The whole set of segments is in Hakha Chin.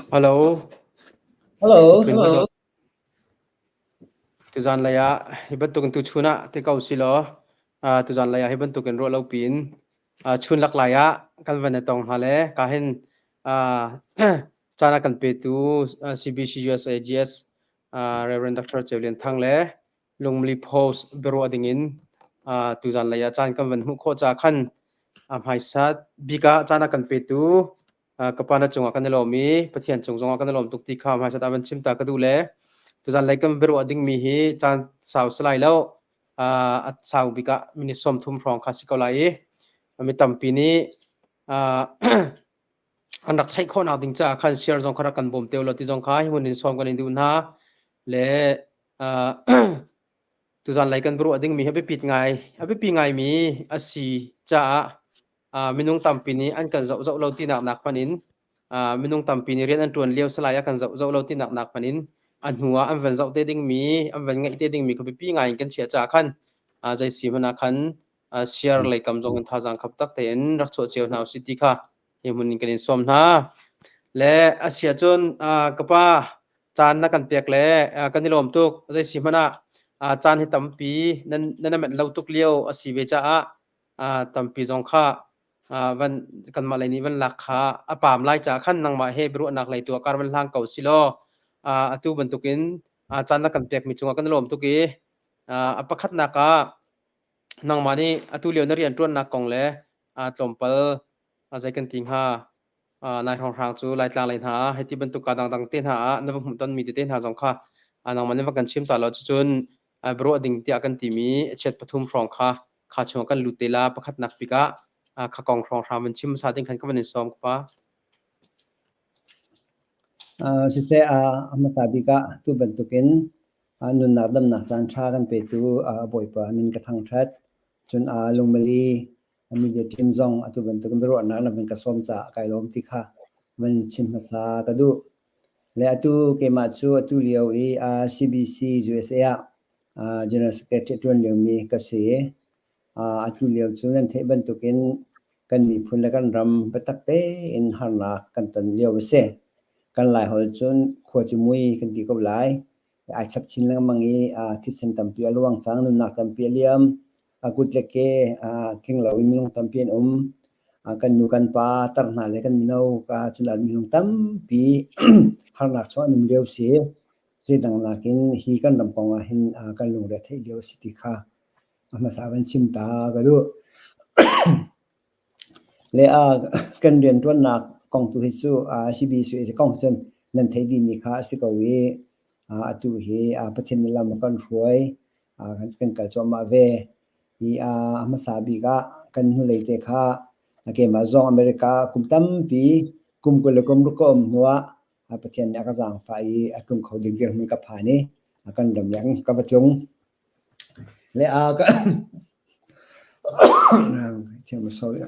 Hello. Hello, Miphun hello. hawi tuzan lei ah hi bantukin tuchun ah ti ko si law tuzan lei ah hi bantukin ruah lo piin chun lak lai ah kan van i tong hna le ka hin caan a kan petu CBC USA GS Reverend Dr. Ceu Lian Thang le Lungmli Post biaruah dingin tuzan lei ah caan kan van hmuh khawh ca khan hmaisa bik ah caan a kan petu ka pa na cungah kan i lawm i Pathian cung zongah kan i lawm tuk ti kha hmaisat ah van chim ta ka duh le tuzan lei kan biaruah dingmi hi caan sau si lai lo a sau bik ah minute 30 hrawng kha si ko lai i mi tampi nih an rak theih khawhnak ding caah khan share zong kha rak kan bawm te law ti zong kha hi hun in sawm kan in duh hna le tuzan lei kan biaruah dingmi hi a biapit ngai a biapi ngaimi a si caah minung tampi nih an kan zoh zoh lo tinak nak hmanh in minung tampi nih rian an ṭuan lio salai a kan zoh zoh lo tinak nak hmanh in a hnu ah an van zoh te dingmi an van ngaih te dingmi kha biapi ngai in kan chiah caah khan zei si hmanh ah khan share lei kam zong in thazaang khap tak tein rak chuah cio hna usih ti kha hi hmun in kan in sawm hna. Le a si ahcun ka pa caan na kan pek le kan i lawm tuk. Zei si hmanh ah caan hi tampi nan nan manh lo tuk lio a si ve caah tampi zong kha van kanmah lei nih van lak kha a paam lai caah khan nangmah he biaruahnak lei tu ah kar van hlang ko si law atu bantukin caan na kan pekmi cungah kan i lawm tuk i a pakhatnak ah nangmah nih atu lio na rianṭuannak kong le tlawmpal zei kan ti hnga nai hrawnghrang cu Laitlang lei hna ah hiti bantuk ka dangdang te hna ah na va hmuh tonmi tete hna zong kha nangmah nih va kan chim ta law cucun biaruah ding tiah kan timi chiat pathum hrawng kha kha chung kan lut te la pakhatnak bik ah kha kong hrawnghrang van chim hmasa ding khan ka van in sawm ka pa. Siseh a hmasa bik ah tu bantukin nunnak damnak caan ṭha kan petu Bawipa min ka thangṭhat. Cun lungmali media team zong atu bantukin biaruahnak na van ka sawm caah kai lawm ti kha van chim hmasa ka duh. Le atu keimah cu atu lio i CBC USA ah General Secretary ṭuan liomi ka si. Atu lio cu nan theih bantukin kan miphun le kan ram biatak tein harnak kan ton lio a si. Kan Laiholh cun khuaci mui kan ti ko lai. Ai chap chin lengmang i thisen tampi a luang cang, nunnak tampi a liam. A kut le ke tling loin minung tampi an um. Kan nu kan pa tar hna le kan mino cun minung tampi harnak chung an um lio si. Zeidang nakin hi kan ram kong ah hin kan lungre a theih lio a si ti kha a hmasa van chim ta ka duh. Le kan rianṭuannak kong tu hi cu CBC kong cun nan theih dihmi kha a si ko i atu hi Pathian nih lam a kan hruai kan kal cuahmah ve. Hi a hmasa bik ah kan hnulei te kha keimah zong America kum tampi kum 20 le kum ruk ka um hnuah Pathian nih a ka zaangfah i a tlung kho ding dirhmun ka phan i kan ram leng ka va tlung. Le a ka sorry.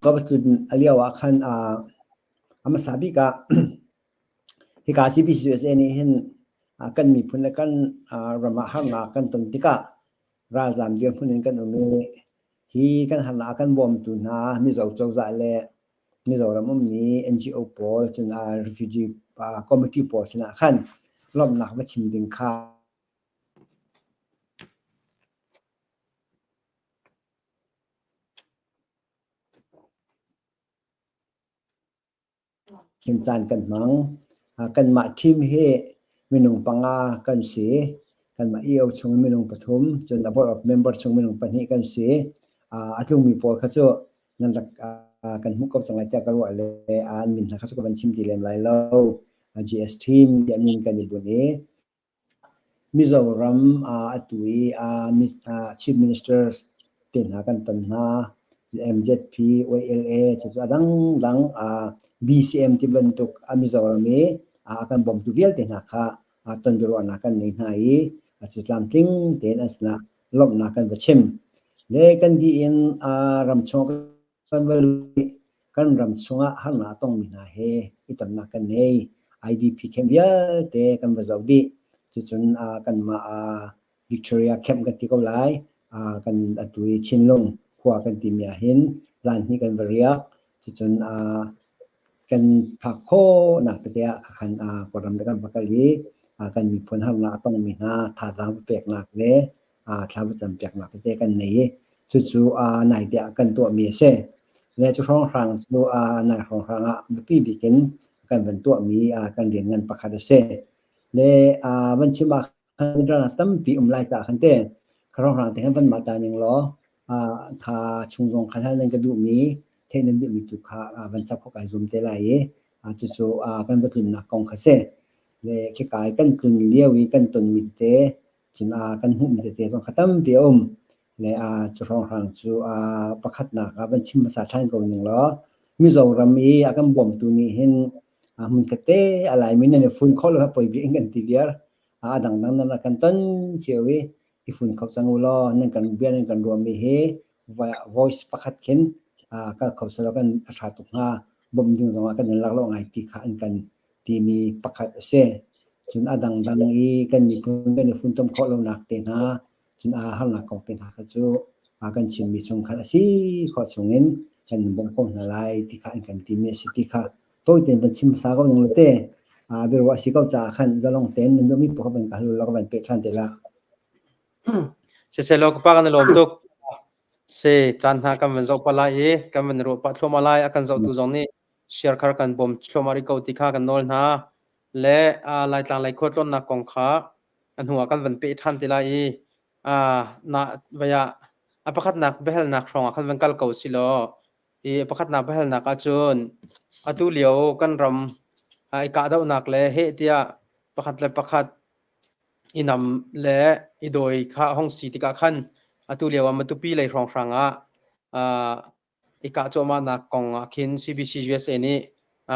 Ka va tlun a lio ah khan a hmasa bik ah hika CBCUSA nih hin kan miphun le kan ram ah harnak kan ton tikah ralzaam dirhmun in kan um i hi kan harnak a kan bawmtu hna Mizo cozah le Mizoram ummi NGO pawl cun refugee committee pawl sinah khan lawmhnak va chim ding kha Hin caan kan hmang. Kanmah team hi minung panga kan si. Kanmah EO chung minung pathum, cun a board of member chung minung pahnih kan si. A tlungmi pawl kha cu nan rak kan hmuh ko cang lai tiah ka ruah le an min hna kha cu ka van chim ti lem lai lo. GS team tiah min kan i bunh i Mizoram atu i Chief Ministers te hna kan ton hna. MZP, YLA, cucu a dangdang BCM ti bantuk Mizoram i a kan bawmtu vialte hna kha ton biaruahnak kan ngei hna i cu tlamtling tein an sinah lawmhnak kan va chim. Le kan dih in ramchung kan va kan ram chungah harnak a tongmi hna he i tonnak kan ngei. IDP camp vialte kan va zoh dih. Cucun kanmah Victoria camp kan ti ko lai. Kan atu i Chinlung khua kan timi ah hin zan hnih kan va riak. Cucun. Kan phak khawhnak tete ah khakhan Kawlram le kan va kal i kan miphun harnak a tongmi hna thazaang va peknak le thla va campiaknak tete kan nei i cucu naite ah kan tuahmi a si. Le cu hrawnghrang cu nai hrawnghrang ah biapi bik in kan van tuahmi kan rian ngan pakhat a si. Le van chim ah khan tampi um lai caah khan te kha hrawnghrang te khan van mah ta ning law kha chung zong khan hal nan ka duhmi theih nan duhmi tu kha van chap khawh kai zum te lai i cucu kan va tlunnak kong kha si. Le khika i kan tlun lio i kan tonmi tete cun kan hmuhmi tete zong kha tampi a um. Le cu hrawnghrang cu pakhatnak ah van chim hmasa ṭhan ko ning law Mizoram i a kan bawmtu nih hin hmunkhat te a Laimi nan i fun khawh lo poi bik in kan ti viar. A dangdang nan rak kan ton cio i i fun kho cang u law nan kan bia nan kan ruahmi hi voice pakhat khin kal kho selaw kan a ṭha tuk hnga. Bawmh ding zongah kan in laklawh ngai ti kha an kan timi pakhat a si. Cun a dangdang i kan miphun kan i funtom khawh lonak te hna, cun aa harnak kong te hna kha cu kan chimmi chung khan a si khawh chungin kan bawmh ko hna lai ti kha an kan timi a si ti kha tawi tein van chim hmasa ko ning law te biaruah a si ko caah khan zalong tein nan duhmi paoh van ka hal law ka van peh ṭhan te la. Siselaw ka pa kan i lawm tuk. Se caan hna kan van zoh pah lai i kan van ruah pah thluahmah lai. A kan zohtu zong nih share khar kan bawm thluahmah rih ko ti kha kan nawl hna. Le Laitlang lei khualtlawnnak kong kha a hnu ah kan van peh ṭhan te lai i na vai ah a pakhatnak biahalnak hrawng ah khan van kal ko si law hi a pakhatnak biahalnak ahcun atu lio kan ram i kahdohnak le heh tiah pakhat le pakhat i nam le i dawi kha a hong si tikah khan atu lio ah Matupi lei hrawnghrang ah i kah cuahmahnak kong ah khin CBC USA nih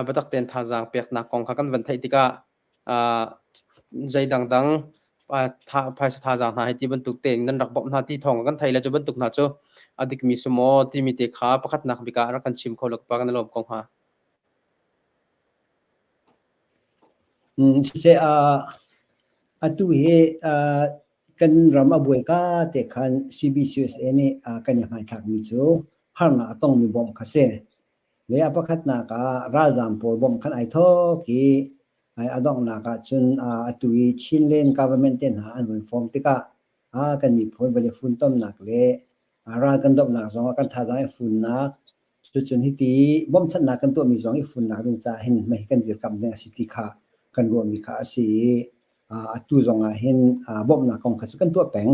biatak tein thazaang peknak kong kha kan van theih tikah zei dangdang phaisa thazaang hna hei ti bantuk tein nan rak bawmh hna ti thawng kan thei le cu bantuk hna cu a dikmi si maw timi te kha pakhatnak bik ah rak kan chim kho lo pa kan i lawm ko hnga. Siseh, atu hi kan ram a buai ka te khan CBCUSA nih kan i hmaithlakmi cu harnak a tongmi bawmh kha si. Le a pakhatnak ah ralzaam pawl bawmh khan ai thawk i a donghnak ah cun atu i Chinland government te hna an vun form tikah kan miphun van i funtomnak le ral kan dohnak zongah kan thazaang i funnak Cucun hiti bawmchanhnak kan tuahmi zong i funnak ding caah hin mei kan dirkamh ding a si ti kha kan ruahmi kha a si i atu zong ah hin bawmhnak kong kha cu kan tuah peng.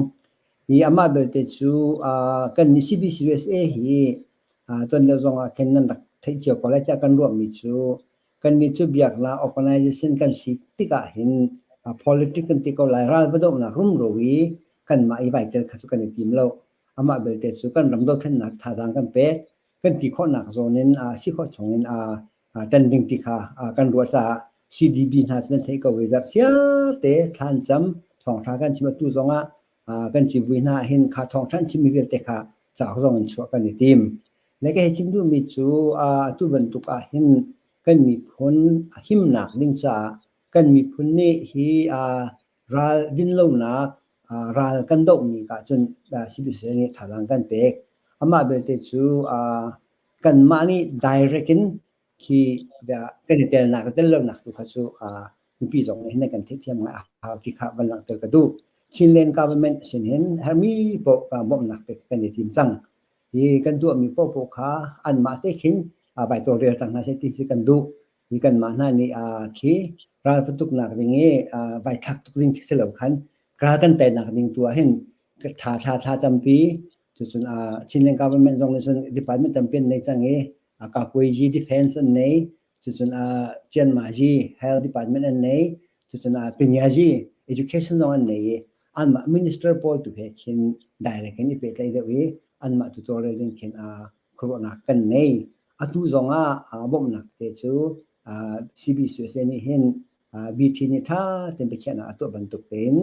Hi amah belte cu kan nih CBCUSA hi tuan lio zong ah khin nan rak theih cio ko lai tiah kan ruahmi cu kannih cu biaknak organization kan si tikah hin politics kan ti ko lai ral va dohnak rumro i kanmah i vai tel kha cu kan i tim lo. Amah belte cu kan ram dothlennak thazaang kan pek, kan ti khawhnak zawn in si khawh chung in ṭan ding ti kha kan ruah caah CDB hna cu nan theih ko i siar te thlan cam thawngṭha kan chim atu zongah kan civui hna hin kha thawngṭha an chimmi vialte kha cauk zong in chuah kan i tim. Le ka hei chim duhmi cu atu bantuk ah hin kan miphun a himnak ding caah kan miphun nih hi ral dinlonak ral kan dohmi ah cun CBC nih thazaang kan pek. Amah belte cu kanmah nih direct in khi kan i telnak le tel lonak tu kha cu mipi zong nih hin kan theihthiam ngai a hau ti kha van langhter ka duh. Chinland government sin hin hermi paoh bawmhnak pek kan i tim cang. Hi kan tuahmi paohpaoh kha anmah te khin vai tawlrel cang hna seh ti si kan duh. Hi kanmah hna nih khi ral tuknak ding i vai thlak tuk ding khi si lo khan ral kan teinak ding tu ah hin thla thla thla campi cucun Chinland government zong nih cun department tampi an nei cang i Kakuaiji defense an nei cucun Cianmaji health department an nei cucun Pinyaji education zong an nei i anmah minister pawl tu he khin direct in i pehtlaih deuh i anmah tu tawlrel ding khin khuaruahnak kan nei. Atu zongah bawmhnak te cu CBCUSA nih hin BT nih ṭha tein biakhiahnak a tuah bantuk tein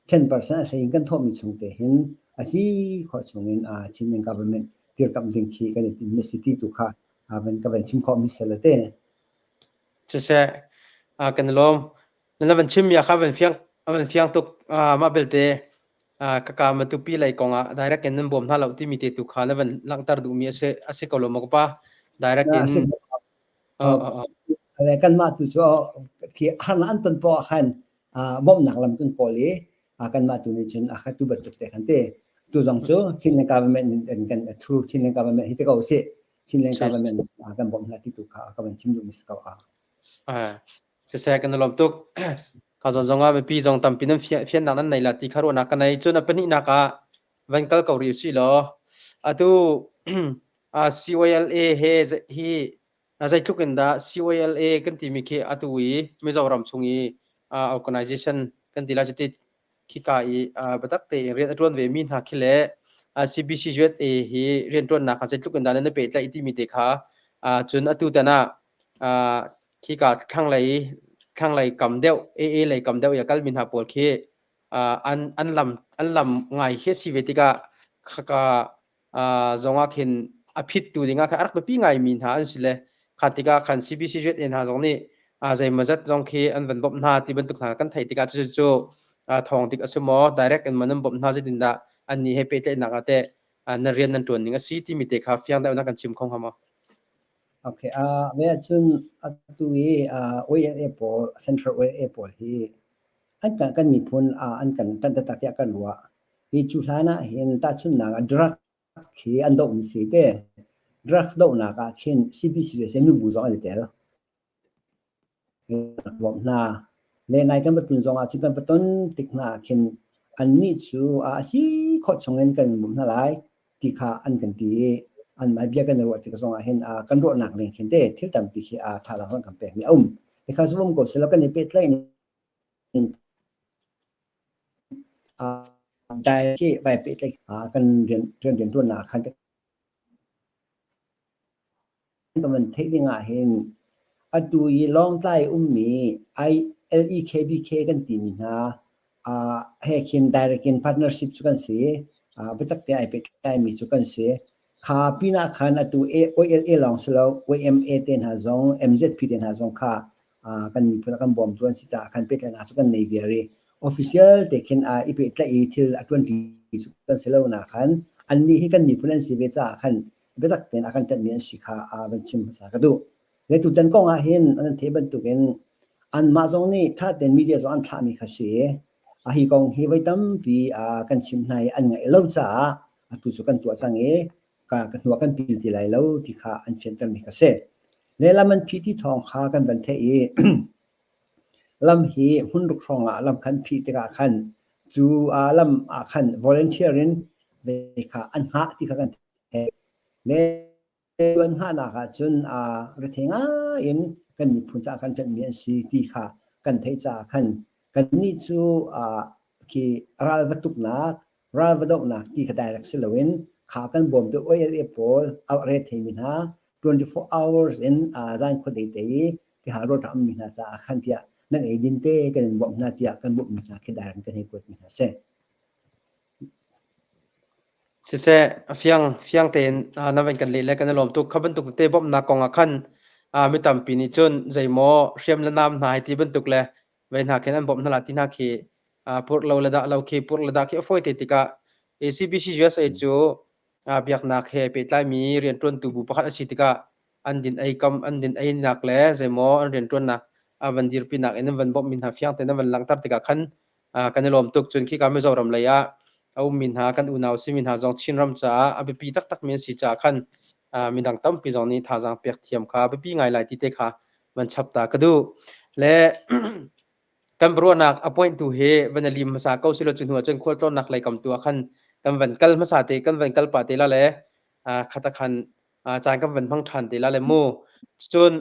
10% a hlei in kan thawhmi chung te hin a si khawh chungin Chinland government dirkamh ding khi kan i timmi a si ti tu kha van ka van chim khawhmi sal a te. Siseh, kan i lawm. Na van chimmi ah kha van fiang a van fiang tuk. Mah belte kaka Matupi lei kong ah direct in nan bawm hna lo timi te tu kha na van langhter duhmi a si a si ko lo maw ka pa? Direct in. Le kanmah tu cu khi harnak an ton poah khan bawmhnak lam kan kawl i kanmah tu nih cun a kha tu bantuk te khan te tu zong cu Chinland government in kan through Chinland government hi te ko si Chinland government kan bawmh hna ti tu kha ka van chim duh mi si ko a. Siseh kan lawm tuk. Ka zon zong ah mipi zong tampi nan fiannak nan nei la ti kha ruahnak ka nei. Cun a pahnihnak ah van kal ko rih usih law atu CYLA he hi zeitluk in dah CYLA kan timi khi atu i Mizoram chung i organization kan ti lai cuti khika i biatak tein rian a ṭuan ve mi hna khi le CBC USA hi rianṭuannak ah zeitluk in dah nan i pehtlaih timi te kha cun atu tan ah khika thlanglei thlanglei kam deuh AA lei kam deuh i a kalmi hna pawl khi an an lam an lam ngai khi a si ve tikah khaka zong ah khin a phittu dingah khan a rak biapi ngaimi hna an si le kha tikah khan CBC USA hna zong nih zeimawzat zong khi an van bawmh hna ti bantuk hna kan theih tikah cucu cu thawng dik a si maw direct in maw nan bawmh hna zeitin dah annih he pehtlaihnak ah teh na rian nan ṭuan ning a si timi te kha fiang deuh na kan chim kho hnga maw? Okay, ve ahcun atu i OLA pawl, Central OLA pawl hi an kan, kan miphun an kan ṭanh taktak tiah kan ruah. Hi cu hlan ah hin tahchunhnak ah drugs khi an dohmi si te. Drugs dohnak ah khin CBC le nubu zong an i tel. Bawmh hna. Le nai kan va tlun zong ah cun kan va ton tik hna ah khin annih cu a si khawh chung in kan bawmh hna lai ti kha an kan ti i anmah bia kan i ruah tik zong ah hin kan ruahnak ning khin te thil tampi khi thazaang an kan pekmi a um. Hika cu um ko selaw kan i pehtlaih ning dai khi vai pehtlaih kan rian rianṭuannak ah khan kan van theih ding ah hin atu i Lawngtlai ummi LEKBK kan timi hna he khin direct in partnership cu kan si. Biatak te ai pehtlaimi cu kan si. Kha pinah khan atu OLA lawng si lo YMA te hna zong MZP te hna zong kha kan miphun a kan bawmtu an si caah khan pehtlaihnak cu kan nei viar i official te khin i pehtlaih i thil a ṭuanṭi cu kan si lo na khan annih hi kan miphun an si ve caah khan biatak tein a kan ṭanhmi an si kha van chim hmasa ka duh. Le tutan kong ah hin an theih bantukin anmah zong nih ṭha tein media zong an thlahmi kha si i a hi kong hi voi tampi kan chim hna i an ngaih lo caah atu cu kan tuah cang i ka ka hnu ah kan pil ti lai lo ti kha an fiantermi kha si. Lehlam an phih ti thawng kha kan van theih i lam hi hmunruk hrawng ah lam khan phih tikah khan cu lam ah khan volunteer in ve kha an hngah ti kha kan theih. Le an hngahnak ah cun rethei ngai in kan miphun caah kan ṭanhmi an si ti kha kan theih caah khan kannih cu khi ral va tuknak ral va dohnak ti kha direct si loin kha kan bawmtu OLA pawl a re theimi hna 24 hours in zan khuadei te i tihal rawlṭha ummi hna caah khan tiah nan ei din te kan in bawmh hna tiah kan bawmhmi hna khi direct kan hei kuatmi hna si. Siseh, a fiang fiang tein na van kan leh le kan i lawm tuk. Kha bantuk te bawmhnak kong ah khan mi tampi nih cun zeimaw hriam le nam hna hei ti bantuk le vei hna khin an bawmh hna la ti hna khi purh lo le dah lo khi purh le dah khi a fawi te tikah ACBC USA cu biaknak he pehtlaimi rianṭuantu bu pakhat a si tikah an din ei kam an din einak le zeimaw an rianṭuannak a van dirpinak in an van bawmhmi hna fiang tein an van langhter tikah khan kan i lawm tuk. Cun khika Mizoram lei ah a ummi hna kan unau simi hna zong Chinram caah a biapi taktakmi an si caah khan midang tampi zong nih thazaang pek thiam kha biapi ngai lai ti te kha van chap ta ka duh. Le kan ruahnak appoint tu hi van i lim hmasa ko silo cu hnu ah cun khualtlawnnak lei kam tu ah khan kan van kal hmasa te kan van kal pah te la le khata khan caan kan van hmang ṭhan te la le mu. Cun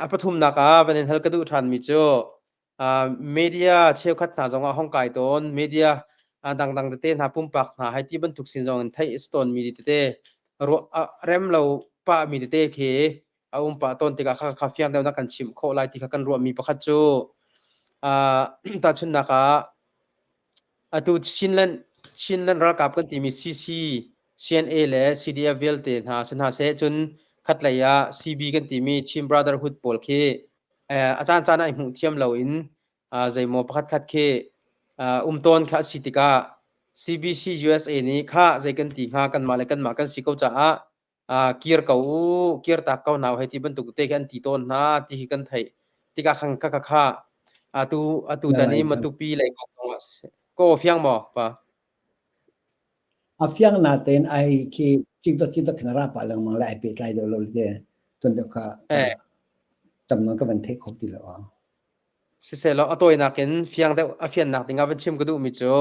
a pathumnak ah van in hal ka duh ṭhan mi cu media cheukhat hna zong ah hong kai tawn media dangdang tete hna pumpak hna hai ti bantuk sin zong in theih a si tawn mi tete rem lo pah mi tete khi a um pah tawn tikah kha kha fiang deuh na kan chimh khawh lai ti kha kan ruahmi pakhat cu tahchunhnak ah atu Chinland Chinland ralkap kan timi CC CNA le CDF vialte hna si hna seh cun khatlei ah CB kan timi Chin Brotherhood pawl khi a caan caan ah i hmuh thiam loin zeimaw pakhat khat khi um tawn kha a si tikah CBC USA nih kha zei kan ti hnga kanmah le kanmah kan si ko caah kir ko u, kir tak ko hna u hei ti bantuk te khi an ti tawn hna ti hi kan theih. Tikah khan ka ka kha atu atu tan i Matupi lei kong zongah siseh. Ka aw fiang maw pa? A fiang natein ai khi cikdot cikdot khin a ra pah lengmang le ai pehtlai deuh lo te tuan deuh kha Eh. tam nawn ka van theih kho ti lo. Siselaw a tawinak in fiang deuh a fiannak ding ah van chim ka duhmi cu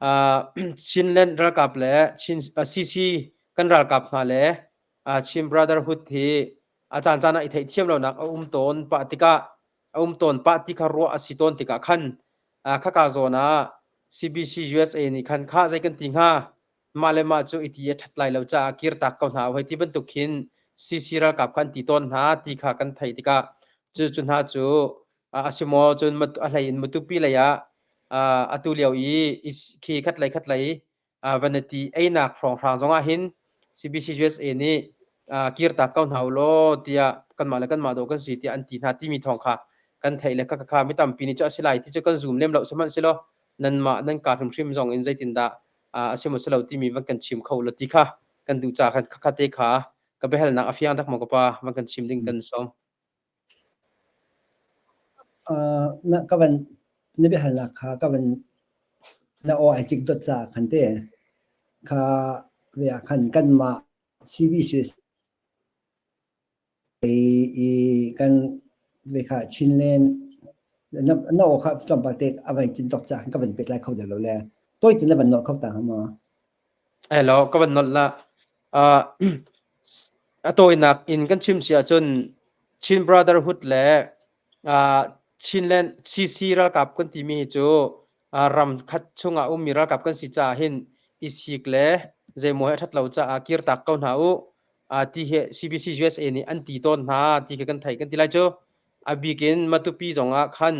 uh, Chinland ralkap le Chin uh, CC kan ralkap hna le uh, Chin Brotherhood hi a caan caan ah i theihthiam lonak a um tawn pah tikah a um tawn pah ti kha ruah a si tawn tikah khan uh, khaka zawn ah CBC USA nih khan kha zei kan ti hnga mah le mah cu i ti a ṭhat lai lo caah kirtak ko hna hoi ti bantuk khin CC ralkap kha an ti tawn hna ti kha kan theih tikah cu cu hna cu a si maw cun a hlei in Matupi lei ah atu lio i khi khatlei khatlei vanati einak hrawnghrang zongah hin CBC USA nih kirtak ko hna u law tiah kanmah le kanmah dawh kan si tiah an ti hna timi thawng kha kan theih le kha kha mi tampi nih cu a si lai ti cu kan zum lem lo sihmanhsehlaw nanmah nan kaa hrimhrim zong in zeitindah a si maw si lo timi van kan chim kho la ti kha kan duh ca khan khakha te kha ka biahalnak a fiang tak maw ka pa van kan chim ding kan sawm. Na ka van na biahalnak kha ka van na aw ai cik dot ca khan te kha ve ah khan kanmah CBC i kan ve kha Chinland na na aw kha tlawmpal te a vai cin tok ca ka van pet lai kho deuh lo le toi tin na van nolh kho ta ma? Hello, ka van nolh la. Uh, a tawinak in kan chim si ahcun Chin Brotherhood le uh, Chinland CC ralkap kan timi hi cu uh, ram khat chungah ummi ralkap kan si caah hin i sik le zeimaw he a ṭhat lo caah kirtak ko hna u ti hi CBC USA nih an ti tawn hna ti khi kan theih kan ti lai cu. A bik in Matupi zongah khan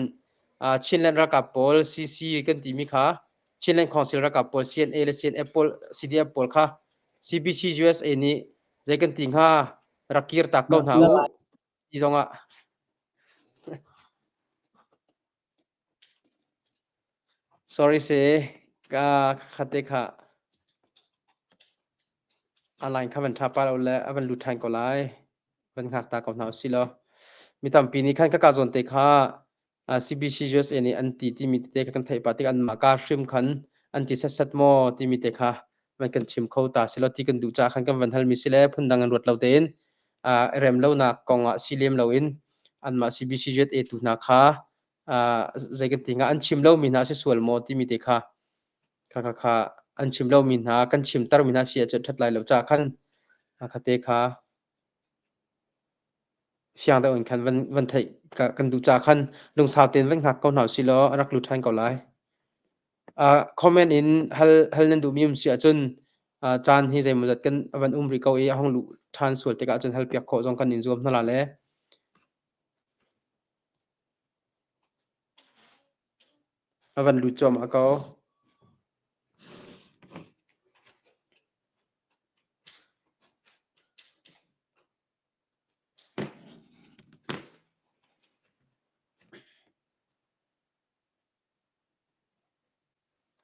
Chinland ralkap pawl CC kan timi kha Chinland Council ralkap pawl CNA le CNF pawl CDF pawl kha CBC USA nih zei kan ti hnga rak kirtak ko hna u ti zongah Sorry si ka khate kha a line kha van ṭha pa lo le a van lut ṭhan ko lai. Van hngak ta ko hna usih law. Mi tampi nih khan kaka zawn te kha CBC USA nih an ti timi tete kha kan theih pah tik anmah ka hrim khan an ti setset maw timi te kha van kan chim kho ta si law ti kan duh caah khan kan van halmi si le phundang an ruat lo tein rem lonak kong ah si lem loin anmah CBC USA tu hna kha zei kan ti hnga an chim lomi hna si sual maw timi te kha kha kha kha an chim lomi hna kan chimtermi hna si ahcun ṭhat lai lo caah khan kha te kha fiang deuh in khan van van theih kan duh caah khan lungsau tein van hngak ko hna usih law a rak lut ṭhan ko lai. Comment in hal hal nan duhmi um si ahcun caan hi zeimawzat kan van um rih ko i a hung luh ṭhan sual tikah cun hal piak khawh zong kan in zuam hna la le. A van lut cuahmah ko.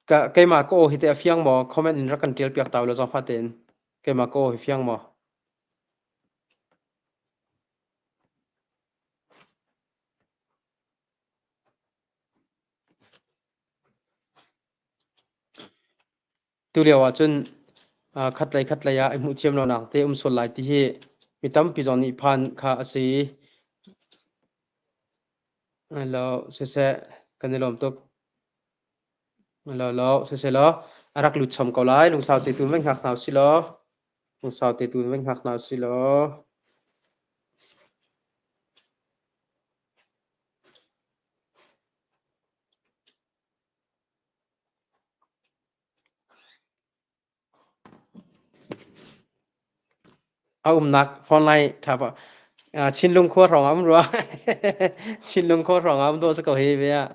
Ka keimah ka aw hi teh a fiang maw? Comment in rak kan ṭial piak ta ulaw zaangfah tein. Keimah ka aw hi fiang maw? Tulio ahcun khatlei khatlei ah i hmuhthiam lonak te um sual lai ti hi mi tampi zong nih phan kha a si. Lo siseh kan i lawm tuk. Lo lo siseh law a rak lut chom ko lai. Lungsau te tu van hngak hna usih law. Lungsau te tu van hngak hna usih law. A umnak phone line ṭha pah. Chinlung khua hrawng ah um rua. Chinlung khua hrawng ah um dawh si ko hi ve ah.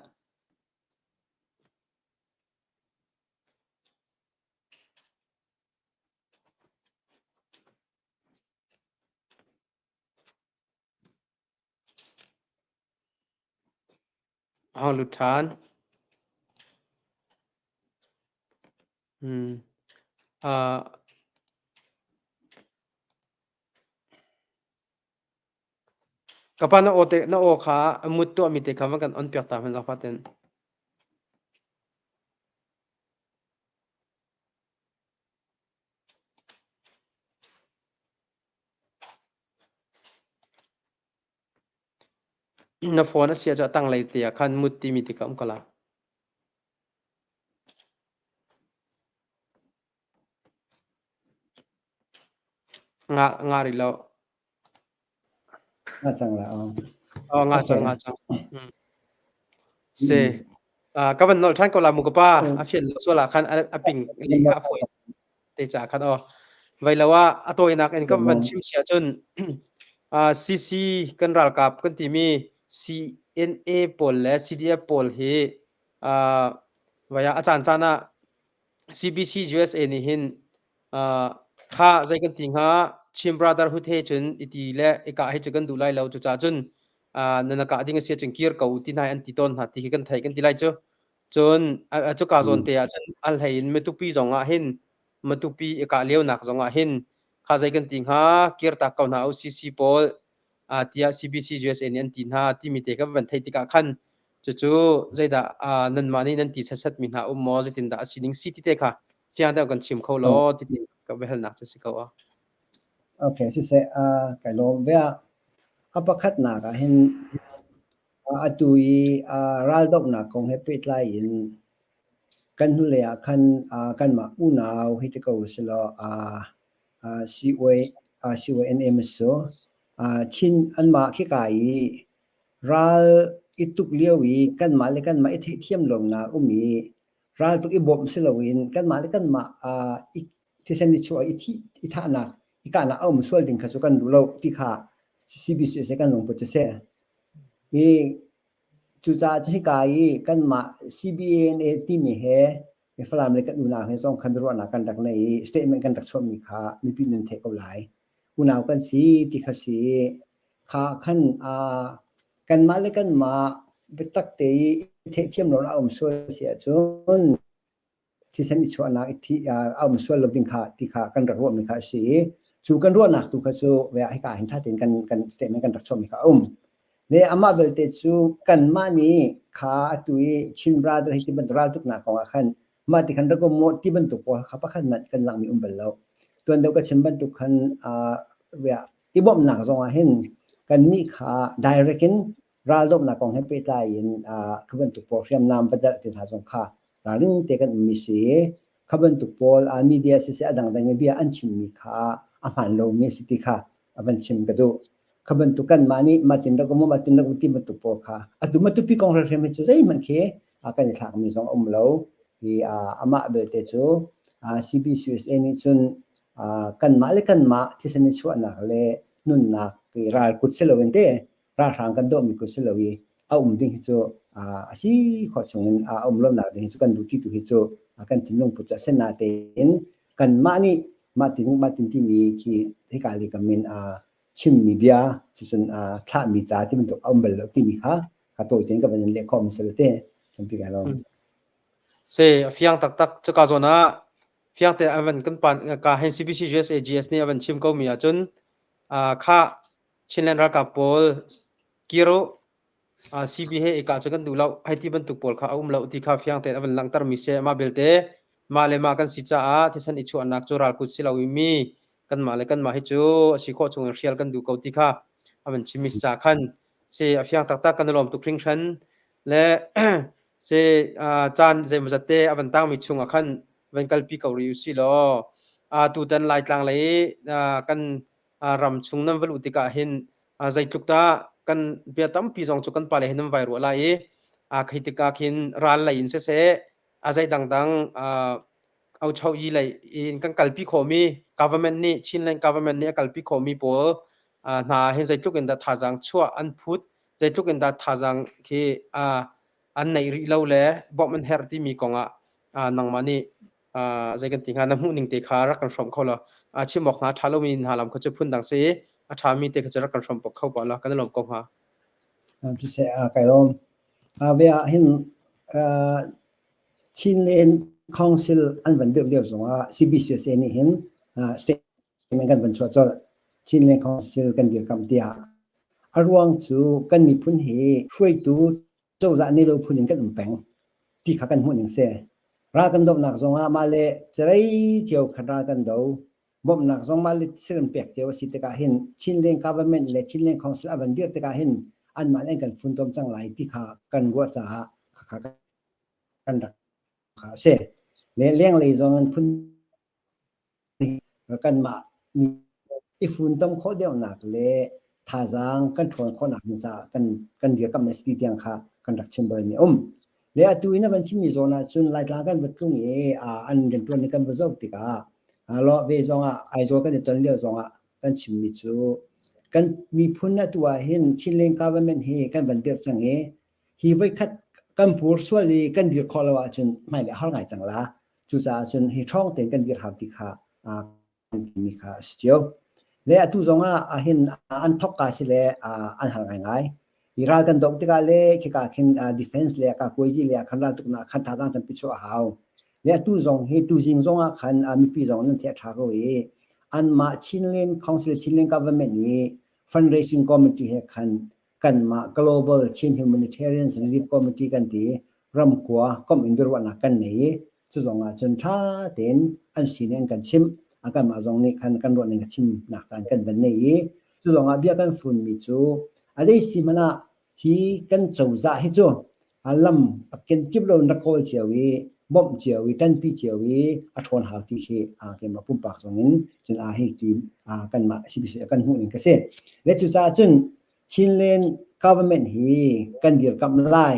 A hung lut ṭhan. Hmm. Uh, Ka pa na aw te na aw kha a mut tuahmi te kha van kan on piak ta hman zakfa ten. Na phone a sia cu a tanglei te ah khan mut timi ti kha um ko la. Nga nga rih lo. Nga cang la aw. Oh, nga cang nga cang. Mm. Se. Uh, ka van nol than ko la mu ka pa a fian lo sual ah khan a ping li kha a foi te cha khan o. Vai lo ah a tawinak in ka van chim sia cun uh, CC kan ralkap kan timi CNA pawl le CDF pawl hi uh, vaya a caan caan ah CBC USA nih hin uh, kha zei kan ti hnga Chin Brotherhood he cun i ti le i kah hi cu kan duh lai lo cucaah cun uh, nan kah ding a si cun kir ko ti hna an ti tawn hna ti khi kan theih kan ti lai cu cun cuka zawn te ah cun al hlei in Matupi zong ah hin Matupi i kah lio nak zong ah hin kha zei kan ti hnga kir tak ko hna OCC pawl uh, tiah CBC USA nih an ti hna timi te kan van theih tikah khan cucu zeidah uh, nanmah nih nan ti setsat mi hna um maw zeitindah a sining si ti te kha fiang deuh kan chim kho law ti ka biahalnak cu si ko a. Okay, siseh uh, kai lawm ve a. A pakhatnak ah hin atu i uh, raldohnak kong he pehtlai in kan hnulei ah khan uh, kanmah unau hei ti ko selaw uh, uh, COA uh, CONA maso uh, Chin anmah khika i ral i tuk lio i kanmah le kanmah i theihthiam lonak um i ral tuk i bawmh si loin kanmah le kanmah uh, i thisen i chuah i thi i thahnak i kahnak a um sual ding kha cu kan duh lo ti kha CBC se kan lungput cu si. I cucaah cu hika i kanmah CBANA timi he Falam le kan unau he zong khan ruahnak kan rak nei i statement kan rak chuahmi kha mipi nan theih ko lai. Unau kan si ti kha si kha khan uh, kanmah le kanmah biatak te i theihthiam lo a um sual si ahcun thisen i chuahnak i thi a um sual lo ding kha ti kha kan rak ruahmi kha a si i cu kan ruahnak tu kha cu hika hin ṭha tein kan kan statement kan rak chuahmi kha a um. Le amah belte cu kanmah nih kha atu i Chin Brother hi ti bantuk raltuknak kong ah khan mah ti khan rak um maw ti bantuk pawl kha pakhat hmanh kan langhmi um bal lo. Tuan deuh ka chim bantuk khan i bawmhnak zong ah hin kannih kha direct in raldohnak kong he pehtlai in kha bantuk pawl hriamnam va dalh te hna zong kha ralring te kan ummi si. Kha bantuk pawl media siseh a dangdang i bia an chimmi kha a hmaan lomi a si ti kha a van chim ka duh. Kha bantuk kanmah nih mahtin rak um mahtin rak um ti bantuk pawl kha atu matupi kong hrimhrim hi cu zeihmanh khi kan i thlakmi zong a um lo. Hi amah belte cu CBCUSA nih cun kanmah le kanmah thisen i chuahnak le nunnak ral kut si loin te ralhrang kan dohmi kut si lo i a um ding hi cu a si khawh chungin a um lonak ding hi cu kan duh ti tu hi cu kan thinlung put cu a si natein kanmah nih mah tin mah tin timi khi hika lei kam in chimmi bia cucun thlahmi ca ti bantuk a um bal lo timi kha ka tawi tein ka van in leh khawh mi si te tampi kai lawm. Se a fiang taktak cuka zawn ah fiang te avan kan pan ka hen CBC USA GS nih avan chim ko mi ahcun kha Chinland ralkap pawl kiro CB he i kah cu kan duh lo hei ti bantuk pawl kha a um lo ti kha fiang tein a van langhter mi si. Mah belte mah le mah kan si caah thisen i chuahnak cu ralkut si lo i mi kanmah le kanmah hi cu a si khawh chung in hrial kan duh ko ti kha a van chim mi si caah khan si a fiang taktak kan i lawm tuk hringhran le si caan zeimawzat te a van tangmi chung ah khan van kalpi ko rih usih law tutan Laitlang lei kan ram chung nan va luh tikah hin zeitluk dah kan bia tampi zong cu kan pale he nan vai ruah lai i khi tikah khin ral lei in siseh a zei dangdang aucho yi lei in kan kalpi khawhmi government nih Chinland government nih a kalpi khawhmi pawl hna hin zeitluk in dah thazaang chuah an phut zeitluk in dah thazaang khi an neih rih lo le bawmh an herh timi kong ah nangmah nih zei kan ti hnga na hmuh ning te kha rak kan hrawmh kho law chim awk hna ṭha lomi hna lam kha cu phun dang si i a ṭhami te kha cu rak kan hrawmh kho pa law kan i lawm ko hnga. Siseh kai lawm. Ve ah hin Chinland Council an van dirh lio zongah CBCUSA nih hin statement kan van chuah colh. Chinland Council kan dirkamh tiah. A ruang cu kan miphun hi hruaitu cozah nei lo phun in kan um peng ti kha kan hmuh ning si. Ral kan dohnak zong ah mah le cerei cio khan ral kan do. Bawmhnak zong mah le thil pek cio a si tikah hin Chinland government le Chinland Council a van dir tikah hin anmah nih an kan funtom cang lai ti kha kan ruah caah kha kan rak kha a si. Le lenglei zong in phun kanmah i funtom khawh deuhnak le thazaang kan ṭhawn khawhnak ding caah kan kan dirkamh a si ti tiang kha kan rak chim balmi a um. Le atu in a van chimmi zawn ahcun Laitlang kan va tlung i an rianṭuan ning kan va zoh tikah lawh ve zongah Aizawl kan i ton lio zongah kan chimmi cu kan miphun atu ah hin Chinland government hi kan van dirh cang i hi voikhat kan pur sual i kan dir khawh lo ahcun hmailei a har ngai cang la. Cucaah cun hi ṭhawng tein kan dir hau ti kha kan timi kha a si cio. Le atu zong ah hin an thokka si le an har ngaingai. Hi ral kan doh tikah le khika khin defense le ka kuaiji le khan ral tuknak khan thazaang tampi chuah a hau. Le atu zong hi tuzing zong ah khan mipi zong nan theih a ṭha ko i anmah Chinland Council Chinland government nih fundraising committee he khan kanmah Global Chin Humanitarians Relief Committee kan ti ramkua komh in biaruahnak kan nei i cu zong ah cun ṭha tein an sining an kan chimh a kanmah zong nih khan kan ruahning a chimnak caan kan van nei i cu zong ah bia kan funmi cu a zei si hmanh ah hi kan cozah hi cu a lam a kenkip lo in rak kawl cio i bawmh cio i ṭanpi cio i a ṭhawn hau ti khi keimah pumpak zong in cun a hi ti kanmah CBC kan hmuh ning ka si. Le cucaah cun Chinland government hi kan dirkamh lai.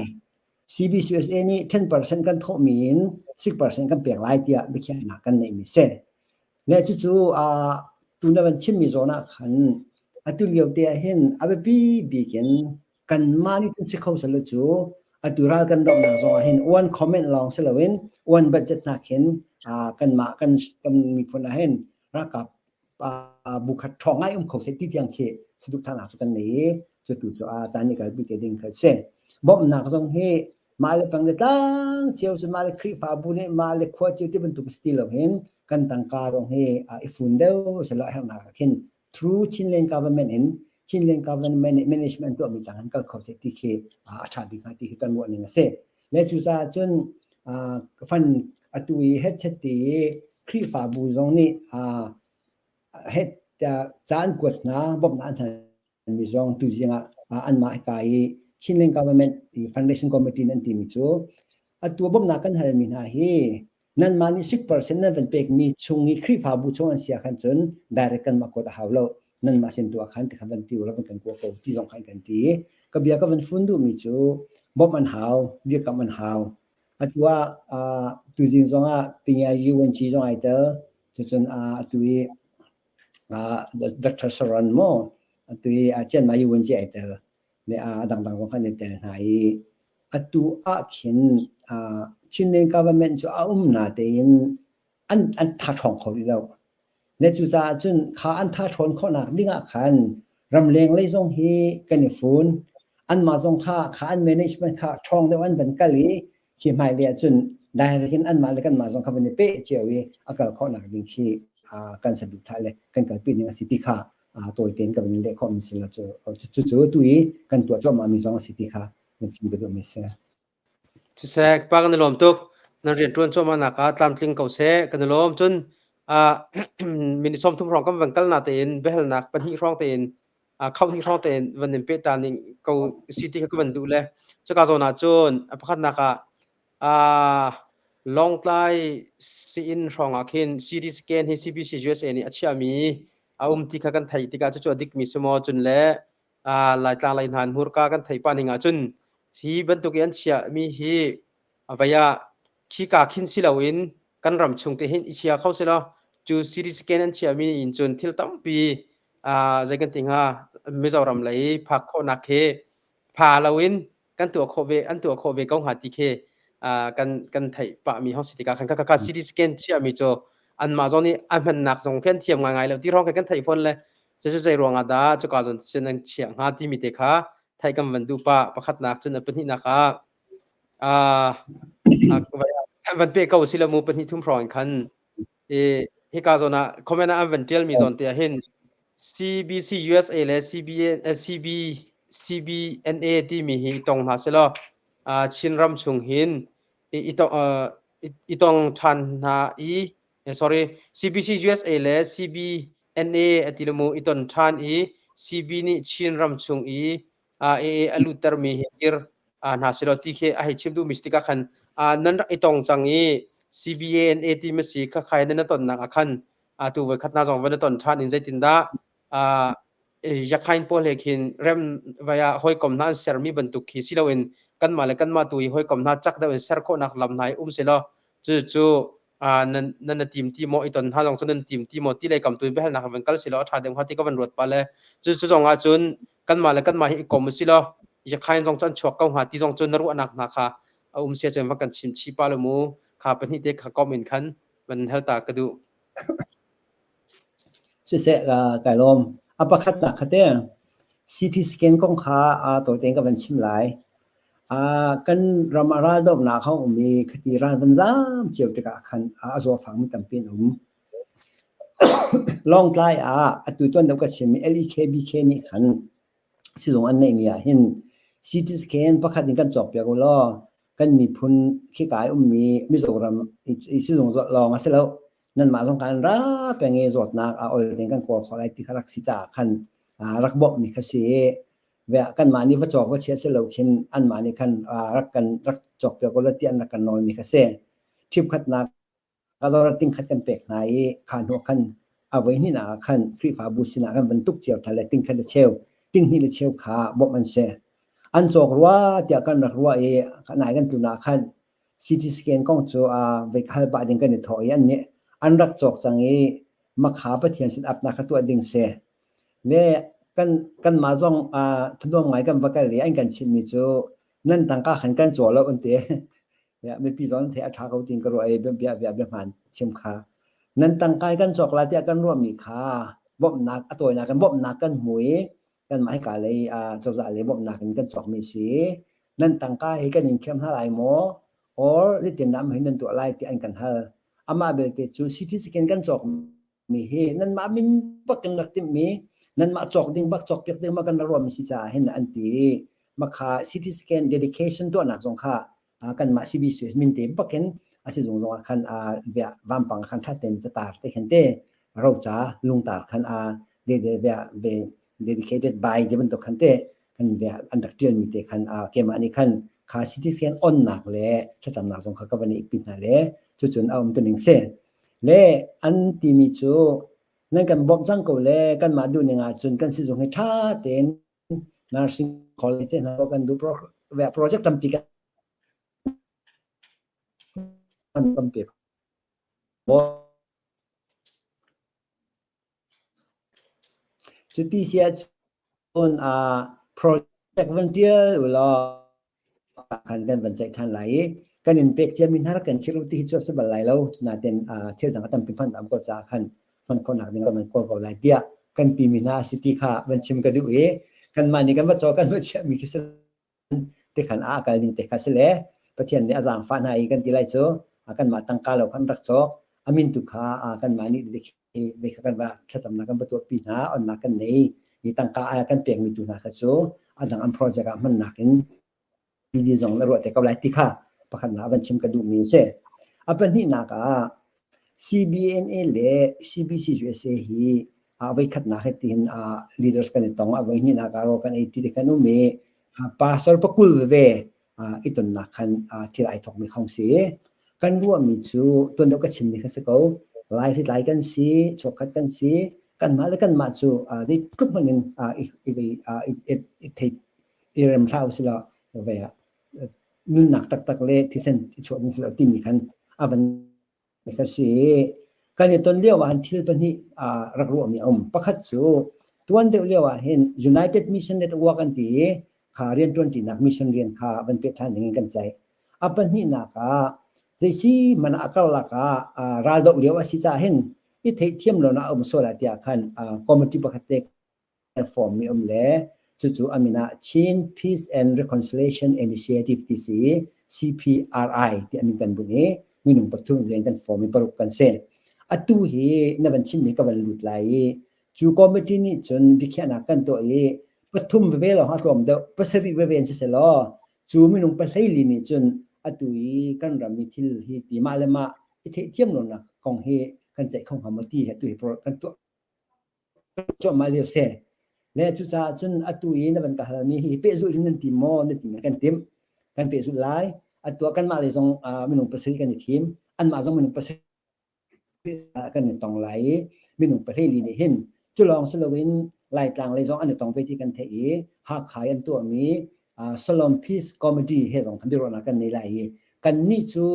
CBCUSA nih 10% kan thawhmi in 6% kan pek lai tiah biakhiahnak kan neihmi si. Le cucu tu na van chimmi zawn ah khan atu lio te ah hin a biapi bik in kanmah nih cun si kho selaw cu atu ral kan dohnak zong ah hin one comment lawng si loin one budget hna khin kanmah kan kan miphun ah hin ralkap bu khat ṭhawng ngai um kho seh ti tiang khi saduhthahnak cu kan nei i cu tu cu caan nih kalpi te ding kha si. Bawmhnak zong hi mah le pang le tlang cio cu mah le Khrihfabu nih mah le khua cio ti bantuk si ti lo hin kan tangka zong hi i fun deuh selaw a herhnak ah khin through Chinland government in Chinland government nih management tuahmi tlang an kal kho seh ti khi a ṭha bik hnga ti khi kan ruah ning a si. Le cucaah cun fan atu i hetchet ti i Khrihfabu zong nih het ca an kuat hna bawmhnak an halmi zong tuzing ah anmah hika i Chinland government fundraising committee nan timi cu atu bawmhnak kan halmi hna hi nanmah nih 6% nan van pekmi chung i Khrihfabu chung an si ah khan cun direct kanmah kuat a hau lo nanmah sin tu ah khan ti kha van ti ulaw van kan kua ko ti zong khan kan ti ka bia ka van fun duhmi cu bawmh an hau dirkamh an hau atu ah tuzing zong ah Pingia UNG zong ai tel cucun atu i Dr. Saran mo atu i Chiang Mai UNG ai tel le a dangdang zong khan i tel hna i atu ah khin Chinland government cu a um na tein an an tha ṭhawng kho rih lo. Le cucaah cun kha an tha ṭhawn khawhnak ding ah khan ramleng lei zong hi kan i fun. Anmah zong kha kha an management kha ṭhawng deuh an van kal i khi hmailei ah cun direct in anmah le kanmah zong kha van i peh cio i a kal khawhnak ding khi kan saduhthah le kan kalpi ning a si ti kha tawi tein ka van leh khawhmi si lo cu cucu tu i kan tuah cuahmahmi zong a si ti kha na chim ka duhmi si. Siseh, pa kan i lawm tuk. Nan rianṭuan cuahmahnak ah tlamtling ko seh. Kan i lawm. Cun minute 30 hrawng kan van kal na tein biahalnak pahnih hrawng tein khauh hnih hrawng tein van in peh ta ning ko si ti kha ka van duh le cuka zawn ah cun a pakhatnak ah Lawngtlai sii-inn hrawng ah khin CT scan hi CBC USA nih a chiahmi a um ti kha kan theih tikah cucu a dikmi si maw cun le Laitlang lei hna hmurka kan theih pah ning ahcun hi bantuk i an chiahmi hi a vei ah khika khin si loin kan ram chung te hin i chia kho si law cu CT scan an chiahmi in cun thil tampi zei kan ti hnga Mizoram lei phak khawhnak khi pha loin kan tuah khawh ve an tuah khawh ve ko hnga ti khi kan kan theih pah mi hong si tikah khan kha CT scan chiahmi cu anmah zong nih a hmannak zong khi an thiam ngaingai lo ti hrawng khi kan theih fawn le cucu zei ruangah dah cuka zawn cun an chiah hnga timi te kha theih kan van duh pah pakhatnak cun a pahnihnak ah van pe ko si lo mu pahnih thum hrawng in khan i hika zawn ah comment ah an van tial mi zawn te ah hin. CBC USA le CB, CBNA timi hi i tong hna selaw Chinram chung hin i tong ṭhan hna i sorry CBC USA le CBNA a ti mu i ton ṭhan i CB nih Chinram chung i AA a luttermi hi dir hna selaw ti khi a hei chim duhmi si tikah khan nan rak i tong cang i CBANA ti si khakhai nan tonnak ah khan tu voi khat na zong van ton ṭhan in zeitindah Yakhain pawl he khin rem vaya hawikom hna an sermi bantuk khi si loin kanmah le kanmah tu i hawikom hna cak deuh in ser khawhnak lam hna i um selaw cucu nan nan tim ti maw i ton hna zong cu nan tim ti maw ti lei kam tu in biahalnak van kal selaw a ṭha deuh hnga ti ka van ruat pah le cucu zong ah cun kanmah le kanmah hi i kom usih law Yakhain zong cu an chuak ko hnga ti zong cu na ruahnak hna kha a um sia cun va kan chim chih pah lo mu kha pahnih te kha kom in khan van hal ta ka duh. Siseh kai lawm. A pakhatnak kha te CT scan kong kha tawi tein ka van chim lai. Kan ram ah raldohnak a um i khati ral van zaam cio tikah khan a zawfangmi tampi an um. Lawngtlai ah atu tuan deuh ka chimmi LEKBK nih khan sizung an neihmi ah hin CT scan pakhat in kan cawkpiak u law kan miphun khika i ummi Mizoram i sizung lawng a si lo. Nanmah zong kan ra peng i zawtnak a ol ding kan kawl khawh lai ti kha rak si caah khan rak bawmhmi kha si i kanmah nih va cawk va chia si lo khin anmah nih khan rak kan rak cawkpiak u law ti an rak kan nawlmi kha si. Ṭhipkhatnak dollar tingkhat kan pek hna i kha hnu khan a voi hnihnak ah khan Khrihfabu sinah kan van tuk cio hna le tingkhat le cheu tinghnih le cheu kha bawmh an si. An cawk rua tiah kan rak ruah i nai kan tlun ah khan CT scan kong cu vei hal pah ding kan i thawh i an nih an rak cawk cang i makha Pathian sin apnak kha tuah ding si. Le kan kanmah zong thanuam ngai kan va kal i an kan chimhmi cu nan tangka khan kan caw lo an ti. Mipi zong an theih a ṭha ko tiin ka ruah i bia bia bia hmaan chim kha. Nan tangka i kan cawk lai tiah kan ruahmi kha bawmhnak a tawinak in bawmhnak kan hmu i kanmah hika lei cozah lei bawmhnak in kan cawkmi a si. Nan tangka hi kan in khiam hna lai maw? Or zeitindah mah hi nan tuah lai tiah an kan hal. Amah belte cu CT scan kan cawk mi hi nanmah min bak in rak timhmi nanmah cawk ding bak cawkpiak ding ma kan rak ruahmi si caah hin an ti makha CT scan dedication tuahnak zong kha kanmah CBC min te bakin a si zung zong ah khan vampang khan ṭha tein catar te khan te roca lungtar khan a de de ve dedicated by te bantuk khan te kan an rak ṭialmi te khan keimah nih khan kha CT scan onnak le thlacamnak zong kha ka van i pi hna le cucun a um tuning si. Le an timi cu nan kan bawmh cang ko le kanmah duhning ahcun kan sizung hi ṭha tein nursing college te hna kan duh project tampi kan tampi. Cuti si ahcun project van ṭial u law khan kan van ceih ṭhan lai i kan in pek ciami hna rak kan khirh u ti hi cu a si bal lai lo. Nain thil dang a tampi hman am ko caah khan hman khawhnak ding kan van kawl ko lai tiah kan timi hna a si ti kha van chim ka duh i kanmah nih kan va caw kan va chiahmi khi si te khan a kal ning te kha si le Pathian nih a zaangfah hna i kan ti lai cu kanmah tangka lo khan rak cawk a min tu kha kanmah nih ve kha kan va thlacamnak kan va tuahpi hna onnak kan nei i tangka kan pekmi tu hna kha cu a dang an project ah hmannak in PD zong na ruah te ko lai ti kha pakhatnak van chim ka duhmi a si. A pahnihnak ah CBNA le CBC USA hi a voikhatnak he tiin leaders kan i tong a voihnihnak ah ro kan ei ti te kan um i pastor pakul veve i tonnak khan thil ai thokmi hong si. Kan ruahmi cu tuan deuh ka chimmi kha si ko. Lai hritlai kan si, chuakkhat kan si, kanmah le kanmah cu zeitluk hmanh in i thei i rem hlah usih law ve ah nunnak taktak le thisen i chuah ding si lo timi khan a van kha si. Kan i ton lio ah hin thil pahnih rak ruahmi a um. Pakhat cu tuan deuh lio ah hin United Mission Network an ti i kha rianṭuanṭinak mission rian kha van peh ṭhan ding in kan ceih. A pahnihnak ah zeisi man ah a karlak ah raldoh lio a si caah hin i theihthiam lonak a um sual ah tiah khan committee pakhat te form mi um le cucu a min ah Chin Peace and Reconciliation Initiative ti si CPRI ti a min kan bunh i minung pathum rian kan form i paruk kan si. Atu hi na van chimmi ka van lut lai i Cu committee nih cun biakhiahnak kan tuah i pathum veve lawng a tlawm deuh, pasarih veve in siseh law cu minung pahleili nih cun atu i kan ram i thil hi ti mah le mah i theihthiam lonak kong hi kan ceih kho hnga maw ti hi atu hi kan tuah cuahmah lio si. Le cucaah cun atu i na van ka halmi hi pehzulh in nan tim maw na ti kan timh. Kan pehzulh lai. Atu ah kanmah lei zong minung pasarih kan i thim. Anmah zong minung pasarih kan i tong lai i minung pahleili nih hin cu lawng si loin Laitlang lei zong an i tong ve ti kan theih i Hakha i an tuahmi Solom Peace Committee he zong biaruahnak kan nei lai i kannih cu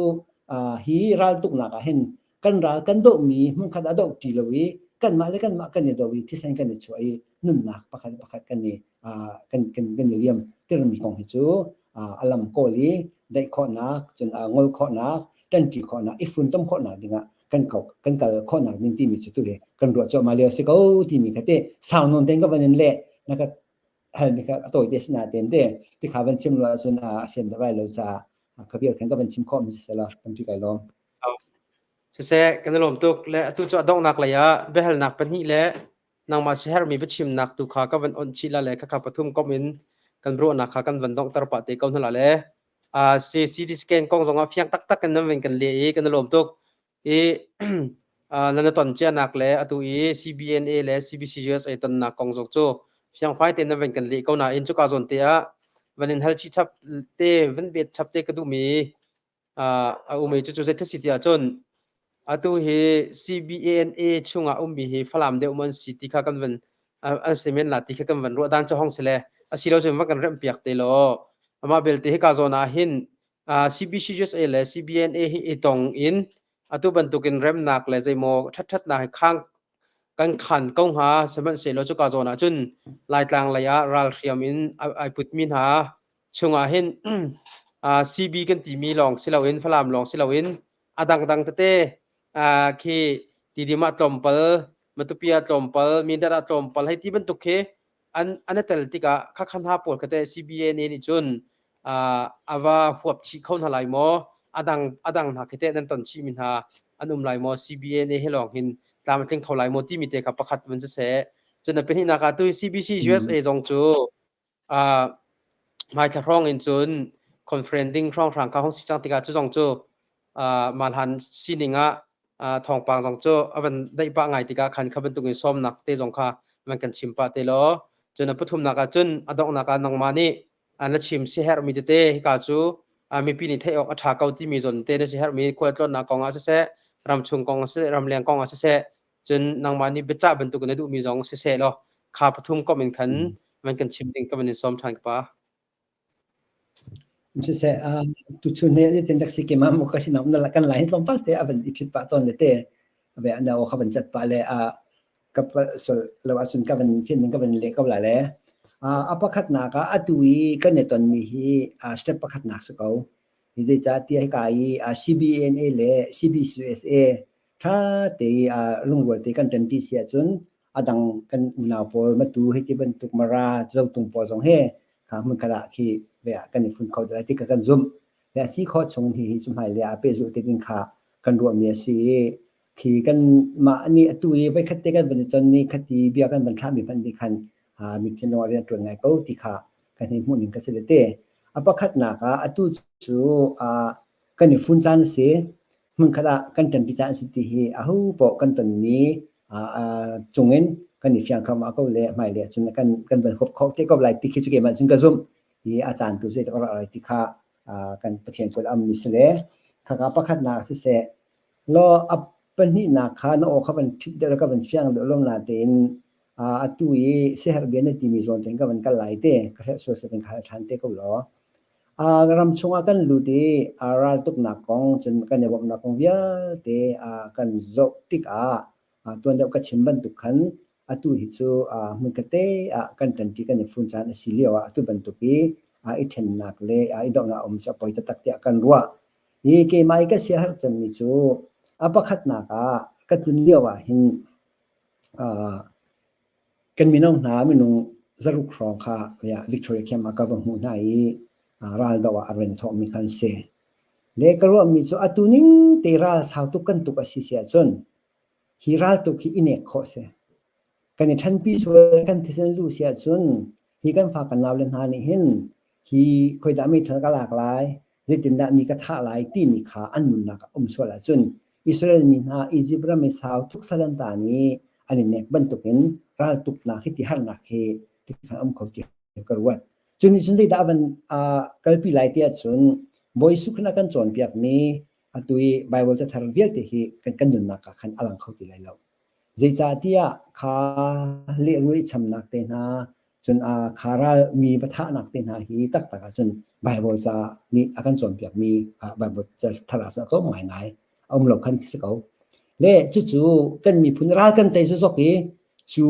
hi raltuknak ah hin kan ral kan dohmi hmunkhat ah doh ṭi lo i kanmah le kanmah kan i do i thisen kan i chuah i nunnak pakhat pakhat kan i kan kan kan i liam tirmi kong hi cu a lam kawl i daih khawhnak cun ngol khawhnak ṭanṭi khawhnak i funtom khawhnak dingah kan ko kan kal khawhnak ding timi cu tu hi kan ruah cuahmah lio si ko timi kha te sau nawn ten ka van in leh na ka halmi kha a tawi te sina ten te ti kha van chim lo ahcun a fian da vai lo caah kha vial khan ka van chim khawh mi si la tampi kai lawm. Siseh, kan i lawm tuk le atu cu a donghnak lei ah biahalnak pahnih le nangmah siaherhmi biachimnak tu kha ka van onh chih la le khakha pathum komh in kan ruahnak kha kan van donghter pah te ko hna la le uh, CT scan kong zong ah fiang taktak in nan van kan leh i kan i lawm tuk i uh, nan ton cianak le atu i CBNA le CBCUSA tonnak kong zong cu fiangfai te nan van kan leh ko nain cuka zawn te ah van in hal chih chap te van bet chap te ka duhmi a um i cucu zei si ti ahcun atu hi CBANA chungah ummi hi Falam deuh maw an si ti kha kan van an si men la ti kha kan van ruah dan cu hong si le asilo cun van kan remh piak te law amah belte hika zawn ah hin CBCUSA le CBNA hi i tong in atu bantukin remnak le zeimaw ṭhatṭhatnak hi khang kan khan ko hnga sihmanhsehlaw cuka zawn ah cun Laitlang lei ah ralhriam in ai putmi hna chungah hin CB kan timi lawng si loin Falam lawng si loin a dangdang tete khi Tidim ah tlawmpal, Matupi ah tlawmpal, Mindat ah tlawmpal hei ti bantuk khi an an i tel tikah khakhan hna pawl kha teh CBNA nih cun a va huap chih kho hna lai maw? A dang a dang hna khi teh nan ton chihmi hna an um lai maw? CBNA he lawng hin tlam a tling kho lai maw timi te kha pakhat vun siseh. Cun a pahnihnak ah tu CBC USA zong cu Uh, hmaithla hrawng in cun conference ding hrawnghrang kha hong si cang tikah cu zong cu uh, malhan sining ah uh, thawngpang zong cu a van daih pah ngai tikah khan kha bantuk in sawmnak te zong kha van kan chim pah te law cun a pathumnak ah cun a donghnak ah nangmah nih na chim si herhmi tete hika cu mipi nih theih awk a ṭha ko timi zawn te na si herhmi khualtlawnnak kong ah siseh ramchung kong ah siseh ramleng kong ah siseh cun nangmah nih biacah bantuk na duhmi zong siseh law kha pathum komh in khan van kan chim ding ka van in sawm ṭhan ka pa. Siseh, tuchun he tin tak si ke ma mu ka sinam na kan lai tlawmpal te avan i ṭhit pah tawn le te ave ana o kha van chat pa le a ka sol lo ahcun ka van fin ka van le ko la le a pakhat nak ah atu i kan i ton mi hi step pakhat nak si ko hi zeicah tiah hika i CBNA le CBCUSA ṭha te i lungrual te kan ṭanṭi si ahcun a dang kan unau pawl matu hei ti bantuk Mara Zotung pawl zong he kha hmunkhat ah khi ve ah kan i fun kho lai ti kha kan zumh. Le a si khawh chung hi hi cu hmailei ah pehzulh te ding kha kan ruahmi a si i khi kan mah nih atu i voikhat te kan van i ton ni khati bia kan van thlahmi hmanh nih khan mi thinlung ah rian a ṭuan ngai ko ti kha kan hei hmuh ning ka si le te. A pakhatnak ah atu cu kan i fun caan a si. Hmunkhat ah kan ṭanpi caan a si ti hi aho paoh kan tonmi cungin kan i fiang thluahmah ko le hmailei ahcun kan kan van huap khawh te ko lai ti khi cu keimah cun ka zumh. Hi a caan tu zeitik a rak lai ti kha kan Pathian kut am mi si le khaka pakhatnak siseh law a pahnihnak kha na aw kha van ṭhit deuh ka van fiang deuh lom natein atu i siaherh bia na timi zawn tein ka van kal lai te ka hrelh sual sual in ka hal ṭhan te ko law. Ram chungah kan lut i raltuknak kong cun kan i bawmhnak kong vialte kan zoh tikah tuan deuh ka chim bantuk khan atu hi cu hmunkhat ah kan ṭanṭi kan i fun caan a si lio ah atu bantuk i i ṭhennak le i dohnak a um cu a poi taktak tiah kan ruah. Hi keimah i ka siaherh cemmi cu a pakhatnak ah ka tlun lio ah hin Kan mino hna minung zaruk hrawng kha Victoria Camp ah ka va hmuh hna i raldoh ah a ren thawkmi kha an si. Le ka ruahmi cu atu ning te ral sau tuk kan tuk a si si ahcun hi raltuk hi i nek khawh si. Kan i ṭhenpi sual kan thisen zu si ahcun hi kan fa kan nau le hna nih hin hi khoidah meithal ka lak lai, zeitindah mi ka thah lai timi kha an nunnak ah um sual ahcun Israel mi hna Egypt ram i sau tuk sal an tan i an i nek bantukin raltuknak hi ti harnak hi tikhan um kho ti ka ruat. Cu nih cun zeidah a van kalpi lai ti ahcun Bawi Jesuh khan a kan cawnpiakmi atu i Baibal cathar vialte hi kan, kan nunnak ah khan a lang kho ti lai lo. Zeicahtiah kha lehrul i chamnak te hna, cun kha ral mi va thahnak te hna hi taktak ahcun Baibal ca nih a kan cawnpiakmi Baibal cathar ah cun a tlawm ngaingai. A um lo khan khi si ko. Le cucu kan miphun ral kan tei zokzok i cu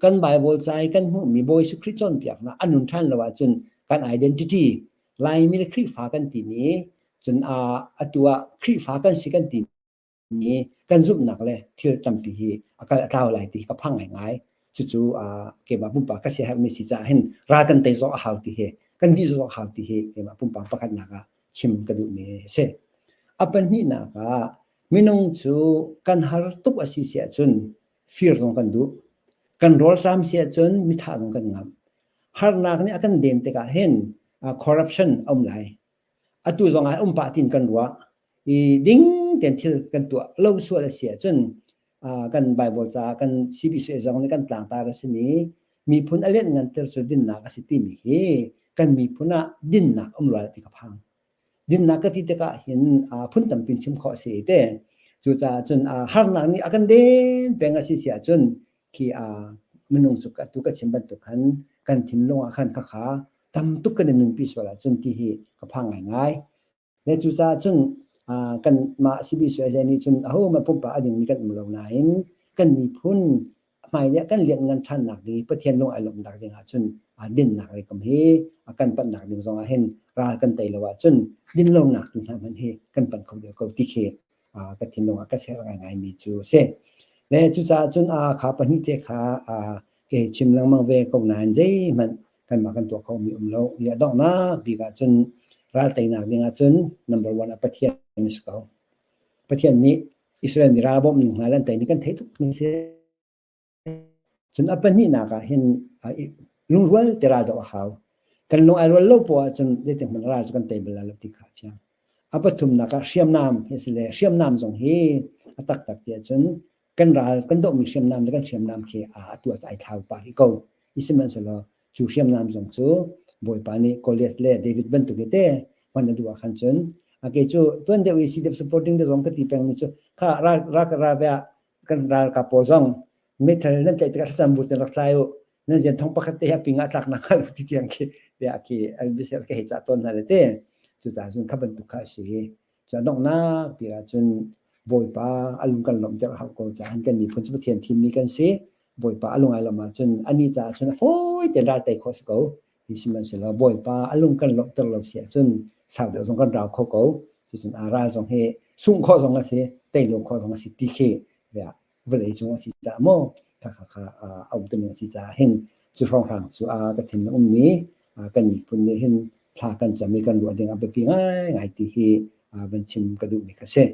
kan Baibal ca i kan hmuhmi Bawi Jesuh Khrih cawnpiaknak a nun ṭhan lo ahcun kan identity Laimi le Khrihfa kan timi cun atu ah Khrihfa kan si kan timi kan zumhnak le thil tampi hi a kal a tlau lai ti ka phang ngaingai. Cucu keimah pumpak ka siaherhmi si caah hin ral kan tei zong a hau ti hi kan dih zong a hau ti hi keimah pumpak pakhatnak ah chim ka duhmi a si. A pahnihnak ah minung cu kan har tuk a si si ahcun fir zong kan duh. Kan rawlṭam si ahcun mithah zong kan ngamh. Harnak nih a kan den tikah hin corruption a um lai. Atu zong ah um pah tin kan ruah. I ding tein thil kan tuah lo sual a si ahcun kan Bible caah kan CBCA zong nih kan tlangtar a simi miphun a lianhnganter cu dinnak a si timi hi kan miphun ah dinnak um rual ti ka phang. Dinnak ka ti tikah hin phun tampi chim khawh a si te. Cucaah cun harnak nih a kan den peng a si si ahcun khi minung cu atu ka chim bantuk khan kan thinlung ah khan khakha tam tuk kan i nunpi sual ahcun ti hi ka phang ngaingai. Le cucaah cun kanmah CBCUSA nih cun ahohmanh pumpak a dingmi kan um lo nain kan miphun hmailei ah kan lianhngan ṭhannak ding i Pathian lung ai lawmhnak ding ahcun dinnak lei kam hi a kan panhnak ding zong ah hin ral kan tei lo ahcun dinlonak tu hna hmanh hi kan panh kho deuh ko ti khi ka thinlung ah ka ser ngaingaimi cu a si. Le cucaah cun kha pahnih te kha kei chim lengmang ve ko nain zeihmanh kanmah kan tuah khomi um lo. I a donghnak bik ahcun ral teinak ding ahcun number one ah Pathian a si ko. Pathian nih Israel nih ral bawmh ning hna lan teimi kan theih tuk mi si. Cun a pahnihnak ah hin lungrual te ral doh a hau. Kan lung ai rual lo poah ahcun zeitik hmanh ral cu kan tei bal lo ti kha a fiang. A pathumnak ah hriamnam hi a si le hriamnam zong hi a taktak ti ahcun kan ral kan dohmi hriamnam le kan hriamnam khi atu ah ai thlau pah rih ko. I sihmanhsehlaw cu hriamnam zong cu Bawipa nih Goliath le David bantuk i te hman a duh ah khan cun a ke cu tuan deuh i CDF supporting te zong ka ti pengmi cu kha ral ral ral ve ah kan ralkap pawl zong meithal nan tlaih tikah thlacam bu ten rak tlai u nan zian thong pakhat te hi a ping ah tlak nak hngal ti tiang khi bia khi an bisel ka hei cah tawn hna le te cucaah cun kha bantuk kha a si Cu a donghnak bik ahcun Bawipa a lung kan lawmhter a hau ko caah kan miphun cu Pathian thimmi kan si. Bawipa a lung ai lawmh ahcun anih caah cun a fawi tein ral tei khawh a si ko. Hi sihmanhsehlaw Bawipa a lung kan lawmhter lo si ahcun sau deuh zong kan rau kho ko. Cucun a ral zong hi sungh khawh zong a si, tei lo khawh zong a si ti khi vawlei cung a si caah maw kha kha kha a um timi a si caah hin cu hrawnghrang cu a ka thin a ummi kan miphun nih hin thla kan cam i kan ruah ding a biapi ngaingai ti hi van chim ka duhmi kha si.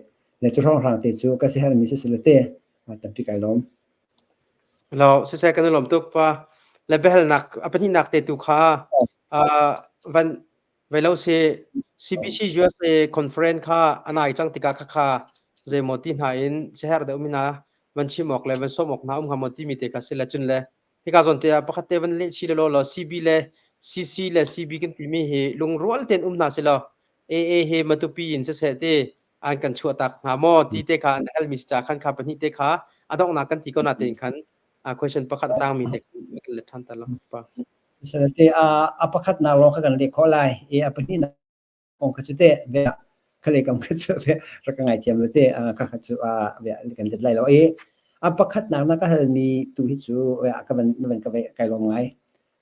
Le cu hrawnghrang te cu ka siaherhmi si sile te tampi kai lawm. Lo siseh kan i lawm tuk pa. Le biahalnak a pahnihnak te tu kha van Vei lo si CBC USA conference kha a nai cang tikah khakha zeimaw ti hna in siaherh deuh mi hna van chim awk le van sawm awk hna um hnga maw timi te kha si le cun le hika zawn te ah pakhat te van leh chih law law CB le CC le CB kan timi hi lungrual tein um hna si law AA he Matupi in siseh ti an kan chuah tak hnga maw ti te kha an halmi si ca khan kha pahnih te kha a donghnak kan ti ko na tein khan question pakhat a tangmi te kan let ṭhan ta lo pa. Te a pakhatnak lawng kha kan leh khawh lai i a pahnihnak kong kha cu teh ve khale kam kha cu ve rak ka ngaithiam lo te kha kha cu ve kan let lai lo i a pakhatnak na ka halmi tu hi cu ka van na van ka ve kai lawm ngai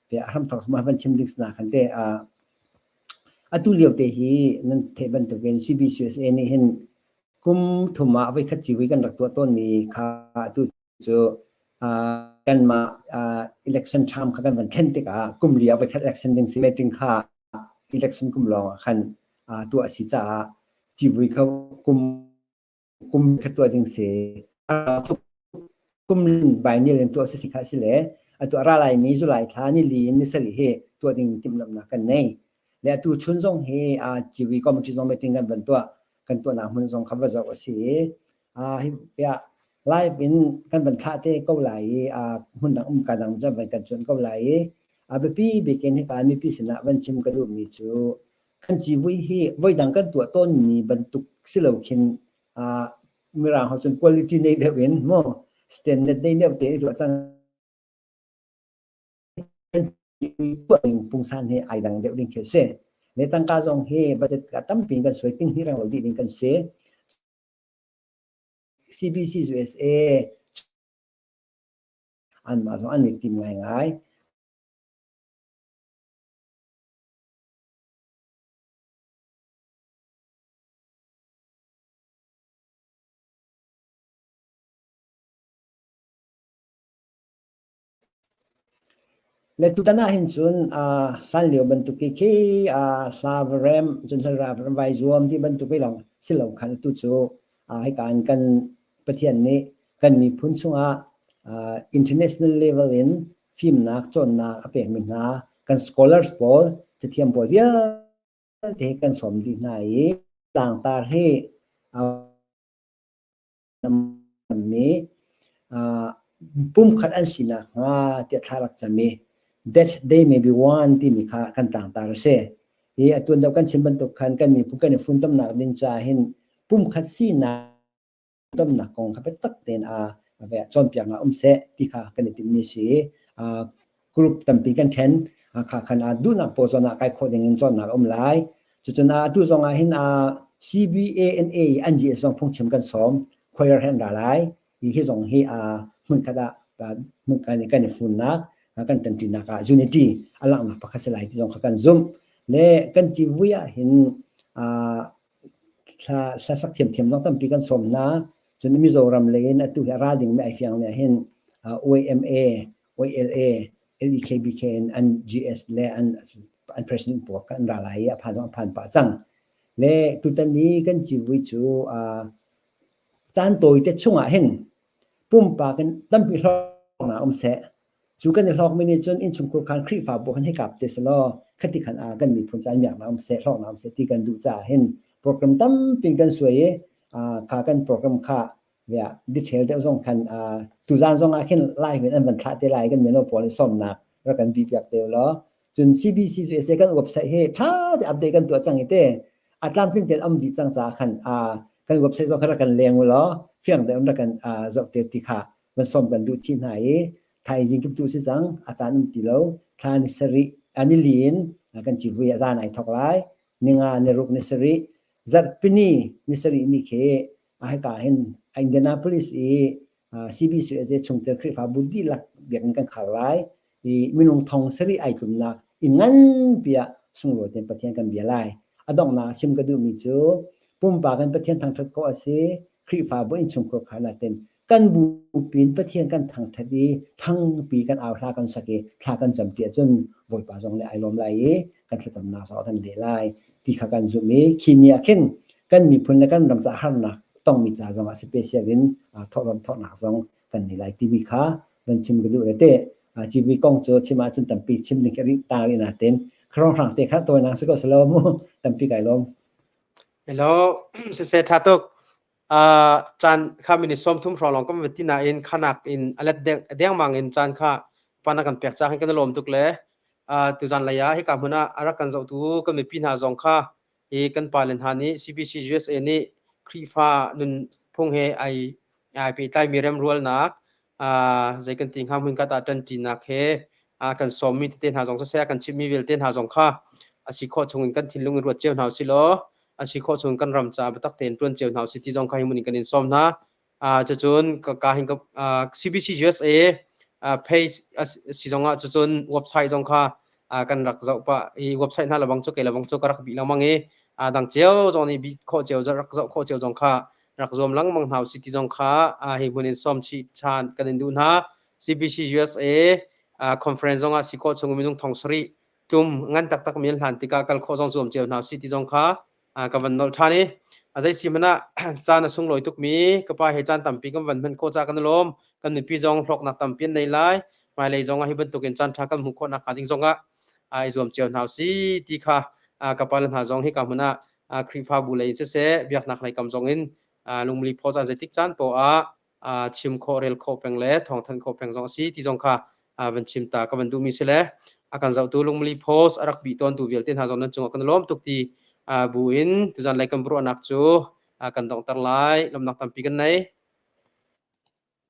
ve a hram thok ma van chim ding sana khan te atu lio te hi nan theih bantukin CBCUSA nih hin kum thum ah voi khat civui kan rak tuah tawnmi kha atu cu kanmah election term kha kan van thlen tikah kum li ah voikhat election ding si meeting kha election kum lawng ah khan tuah a si caah civui kha kum kum khat tuah ding si. Kum biennial in tuah si kha si le atu a ra laimi July thla ni li in ni sarih hi tuah ding timhlamhnak kan nei. Le atu chun zong hi civui committee zong meeting kan van tuah kan tuahnak hmun zong kha va zoh a si i hi tiah live in kan van thlah te ko lai i hmun dang um ka dang van kan cuan ko lai i a biapi bik in hika mipi sinah van chim ka duhmi cu kan civui hi voidang kan tuah tawnmi bantuk si lo khin mirang ho cun quality nei deuh in mu standard nei deuh te tuah cang ning pungsan he ai dang deuh ding khi si le tangka zong hi budget ka tampi kan suai ting hi rang lo dih ding kan si. CBC USA an mah zong an i tim ngai ngai. Le tutan ah hin cun hlanlio bantuk i khi hla va rem cun hla vai zuam ti bantuk i lawng si lo khan tu cu hika in kan Pathian nih kan miphun chungah international level in fimnak cawnnak a pekmi hna kan scholars pawl cathiam pawl vialte kan sawm dih hna i tlangtar hi mi pumkhat an si nakhnga tiah thla rak cam i that they may be one timi kha kan tlangtar a si. Hi atuan deuh kan chim bantuk khan kan miphun kan i funtomnak ding caah hin pumkhat sinak domnak kong kha biatak tein a cawnpiaknak um seh ti kha kan i timmi si. Group tampi kan then kha khan a duhnak pawl zawn ah kai khawh ding in cawnnak um lai. Cucun atu zong ah hin CBANA an GS zong phungchim kan sawm choir he an ra lai. Hi hi zong hi hmunkhat ah kan i funnak kan ṭanṭinak ah unity a langhnak pakhat si lai ti zong kha kan zumh. Le kan civui ah hin hlasak thiamthiam zong tampi kan sawm hna. Cun Mizoram lei in atu hi a ra dingmi ai fiang ne hin OMA, OLA, LEKBK in an GS le an an president pawl kha an ra lai i a phan zong a phan pah cang. Le tutan i kan civui cu caan tawi te chungah hin pumpak in tampi hlawknak um seh. Cu kan i hlawkmi nih cun innchungkhur khan Khrihfabu khan hikap te selaw khati khan ah kan miphun ca miaknak um seh, hlawknak um seh ti kan duh caah hin program tampi kan suai i kha kan program kha ya detail deuh zong khan tuzan zong ah khin live in an van thlah te lai kan mino pawl i sawmnak rak kan bi piak te law. Cun CBC cu kan website hi tha te update kan tuah cang i te a tlamtling tein am dih cang caah khan kan website zong kha rak kan leng u law fiang deuh in rak kan zoh te ti kha van sawm kan duh chih hna i thaizing kip tu si cang a caan um ti lo. Thla ni sarih ani li in kan civui a zan ai thok lai. Ninga ni ruk ni sarih zarhpini ni sarih ni khi hika hin Indianapolis i CBC chungtel Khrihfabu dihlak biakinn kan khar lai i minung thong sarih ai tlumnak inn nganpi ah sunglawi tein Pathian kan bia lai. A donghnak chim ka duhmi cu pumpak in Pathian thangṭhat khawh a si, Khrihfabu innchungkhar kharnak ten kan bupi in Pathian kan thangṭhat i thangpi kan au hla kan sak i thla kan cam ti ahcun Bawipa zong nih ai lawm lai i kan thlacamnak zong a kan leh lai ti kha kan zumh i khi ni ah khin kan miphun le kan ram caah harnak tongmi ca zong ah special in thawhlawm thawhnak zong kan nei lai timi kha van chim ka duh le te civui kong cu chim ahcun tampi chim ding khi ta rih natin khrong te kha tawinak si ko selo mu tampi kai lawm. Hello, siseh tha tuk. Caan kha minute 30 hrawng lawng kan va ti nain khanak in a let dengmang in caan kha pan a kan pek caah kan i lawm tuk le tuzan lei ah hika hmun ah a rak kan zohtu kan mipi hna zong kha hi kan pale hna nih CBC USA nih Khrihfa nunphung he ai ai pehtlaimi remrualnak zei kan ti hnga hmunkhat ah ṭanṭinak he kan sawmmi tete hna zong siseh kan chimmi vialte hna zong kha a si khawh chungin kan thinlung in ruat cio hna usih law a si khawh chung kan ram caah biatak tein ṭuan cio hna usih ti zong kha hi mun in kan in sawm hna. Cucun ka hin CBC USA page si zong ah cucun website zong kha kan rak zoh pah i website hna lebang cu kei lebang cu ka rak bih lengmang i dang cio zong nih bih khawh cio rak zoh khawh cio zong kha rak zuam lengmang hna usih ti zong kha hi hmun in sawm chih ṭhan kan in duh hna. CBC USA conference zong ah si khawh chung minung thong sarih tlum ngan taktak mi an hlan tikah kal khawh zong zuam cio hna usih ti zong kha ka van nolh ṭhan i. A zei si hmanh ah caan a sunglawi tukmi ka pa he caan tampi kan van hman khawh caah kan i lawm. Kan mipi zong hlawknak tampi an nei lai. Hmailei zong ah hi bantukin caan ṭha kan hmuh khawh nakhnga ding zong ah i zuam cio hna usih ti kha ka pale hna zong hika hmun ah Khrihfabu lei in siseh, biaknak lei kam zong in lungmili phaw caan zeitik caan poah ah chim khawh, rel khawh peng le thawngthanh khawh peng zong a si ti zong kha van chim ta ka van duhmi si le a kan zohtu lungmili post a rak bih tawntu vialte hna zong nan cungah kan lawm tuk ti bu in tuzan lei kan ruahnak cu kan donghter lai. Lawmnak tampi kan nei.